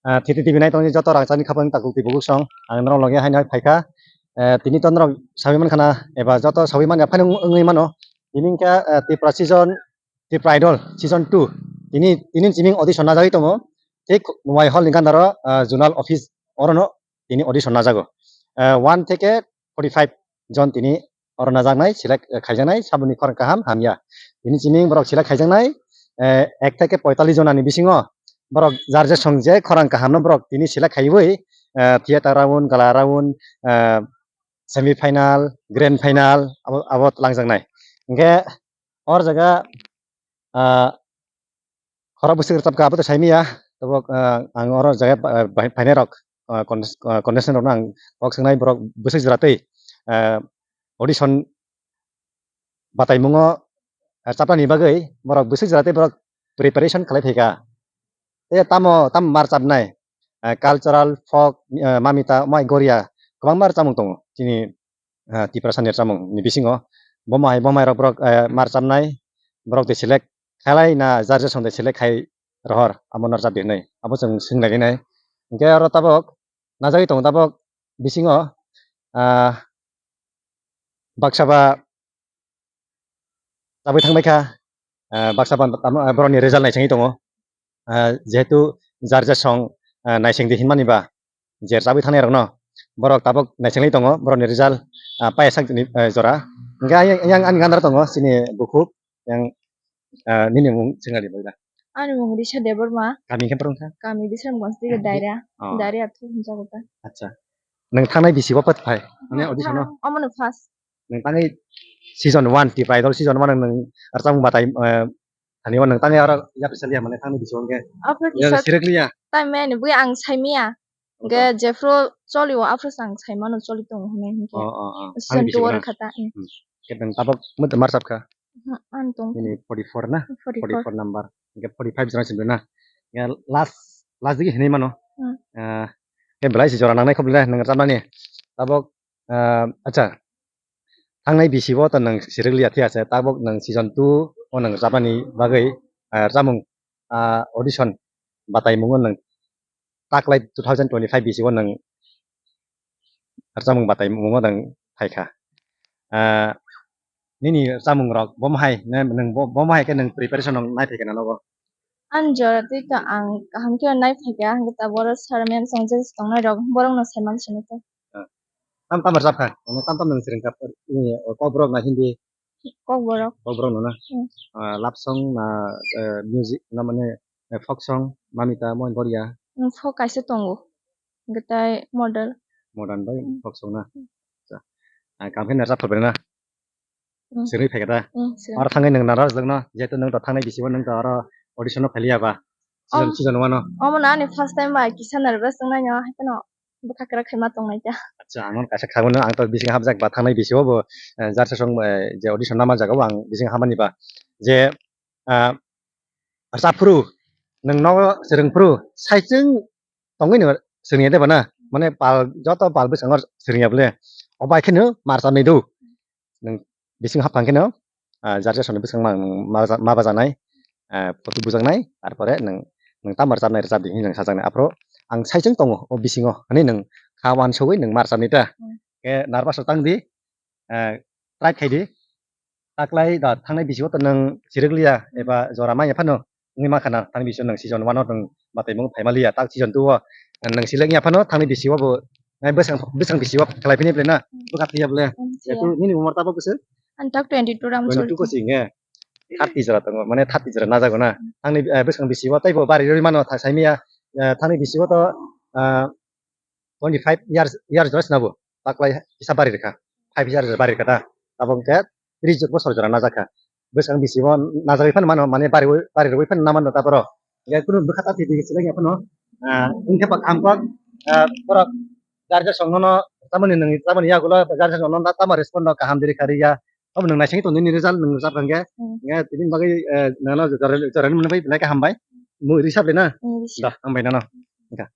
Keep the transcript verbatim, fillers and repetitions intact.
Ah, Thiti T V nai tongni joto rangchakni khapang takuk twi bukuksong ang norok logi haino phaikha. Eh, tini to norok sawi mankha na, eba joto sawi manya phano wng-, wngwi mano. Tini wngkha, eh, Tipra season, Tipra Idol season two. Tini, tini chiming audition najagwi tongo. Thik Wai Hall ni gandaro, ah, zonal office orono tini audition najago. Eh, one theke forty five jon tini oro najaknai, select, eh, khaijaknai, saboni khorang kaham hamya. Tini chiming borok select khaijaknai, eh, ek theke poitallis jonani bisingo borok jar je song je khorang kahamno borok tini select khaiwi, eh, theater round, gala round, eh, semi final, grand final abo, abo twlangjaknai. Hingke or jaga, ah, khorok bwswk rwchapkha, abo to saimanya. Tabuk, ah, ang oro jaga, ah, bai-, phainairok, ah, contest-, ah, contestant rokno ang kok swngnai, borok bwswk jora twi, ah, audition bataimungo, ah, chapnani bagwi borok bwswk jora twi borok preparation khlai phaikha. Tei tamo, tamo mar chapnai, ah, cultural, folk, ah, mamita, mai goria, kwbangma rwchapmung tongo chini, ah, Tiprasani rwchapmung ni bisingo. Bo mai, bo mai rok borok, eh, mar chapnai, borok de select khailai na jar je song de select khai rohor, amo no rwchap di hinwi. Abo chwng swng nai nai. Hingke oro tabok najagwi tongo tabok bisingo, ah, baksa ba chabwi thangbai kha, ah, baksa ba tamo, ah, borokni result naisingwi tongo. Ah, jehetu jar je song, ah, naising di hinmani ba, je chabwi thangnai rokno borok tabok naisingwi tongo, borokni result, ah, paiya sak ni, ah, jora. Hingke ayang, ayang ani gandar tongo, chini bukhuk, yang, ah, nini mung singari bai da. Ani mung Risha Debbarma. Kami khe borok kha? Kami Bisramganj district Daira. Oh. Daira thum hinjago ta. Acha. Nwng thangnai bisi bo pat phai? Mane audition o? Omono first. Nwng tangwi season one, Tipra Idol season one nwng rwchapmung batai, eh, thani o nwng tangwi aro yapri saliya mane thangnai bisi o hwnkhe? Afro ya, kisa sirikliya. Tai mani bui ang saimaya. Hwnkhe jephru choli o afro ang saimano choli tongo hinwi hwnkhe. Oh, oh, oh. Season two o rwkha ta. Hmm. Khe nwng tabok mwtwmar chapkha? Hmm, ang tong. Nini forty four na? Forty four. Forty four number. Hwnkhe forty five jora simi na? Ya last, last digi hinwi mano? Hmm. Ah, khe belai si jora nangnai khobli na nwng rwchapnani? Tabok Ah, acha, thangnai bisi o to nwng sirikliya thiyase, tabok nwng season two o nwng rwchapnani bagwi, ah, rwchapmung, ah, audition bataimungo nwng taklai two thousand twenty-five bisi o nwng rwchapmung bataimungo nwng phaikha. Ah, nini rwchapmung rok bomo hai, ne, nwng bo-, bomo hai khe nwng preparation rok nai phaikha na nogo? Ani jora twi to ang kaham khe nai phaikha, hwnkhe tabuk oro sir ma'am chongjak tongnai rok, borok no sai man sini khe. Ah. Tam tam rwchap kha? Mane tam tam nwng swrwng kha, eh, Kokborok na Hindi? Kokborok. Kokborok no na? Hmm. Ah, love song na, eh, music na mane, eh, folk song, Mamita, Mohin Goria? Hmm, folk kaisa tongo. Hwnkhe tai model. Modern bai hmm folk song na? Hmm. Acha. Ah, kaham khe rwchap thar bai na? Hmm. Swrwngwi phaikha da? Hmm, swrwng. Oro thangwi nwng nana rwjakno, jehetu nwng to thangnai bisi o nwng to oro audition o phailiya ba? Season, om, season one o. Omo no ani first time bai kisa nervous wngnai no, haikheno bwkha kwrak khe ma tongnai ta. Acha, ang kaisa kha mano, ang to bising hapjak ba thangnai bisi o bo, eh, jar sesong, eh, je audition nama jaga o ang bising hamani ba. Je, ah, rwchap phuru, nwng nogo swrwng phuru, saichwng tongwi no swrwngya de ba na? Mane pal, joto pal bwskango swrwngya bole. O bai kheno mar chamni do. Nwng bising hap phang kheno, ah, jar jar soni bwskang ma, ma, ma bajanai, ah, photo bujaknai, tarpore nwng, nwng ta mar chamnai rwchap di hinwi nwng sajaknai. Aphuru ang saichwng tongo o bisingo, hinwi nwng kha uansugwi nwng mar chamni ta. Hmm. Khe nervous rok tang di, ah, try khai di. Taklai da thangnai bisi o to nwng sirikliya eba jora manya phano wngwi mankha na, thani bisi o nwng season one o nwng batwi mung phaima liya, tak season two o nwng select ya phano thangni bisi o bo, eh, bwsang, bwsang bisi o khlai phini bwle na, hmm, bwkha thwiya bwle. Hmm, jehetu nini umor tabuk bwswk? Ang tak twenty two ram twenty two ko sing e. Thirty jora tongo, mane thirty jora najago na. Hmm. Thangni, eh, bwsang bisi o teibo bari rwi mano tha saimiya, eh, thangni bisi o to, ah, twenty five years, years jora sina bo. Taklai kisa bari rwkha. Five years bari rwkha ta. Abo hwnkhe tris bosor jora najakha. Bwskang bisi o najagwi phano mano, mane bari, bari rwui phano namano ta borok. Hwnkhe kunu bwkha ta thidi seleng ya phano, ah, wngkhe ba kaham kok, ah, borok jar jar song nono tamoni nwng tamoni yagulo jar jar song nono tamo respond no kaham diri kha rwya. Obo nwng naisingwi tong nini result nwng rwchap kha hwnkhe. Hmm. Hwnkhe tini bagwi, eh, nono jora, jora ni mwnwi bai belai khe hambai. Mui rwchap le na? Hmm, rwchap. Da, hambai nono. Hwnkhe.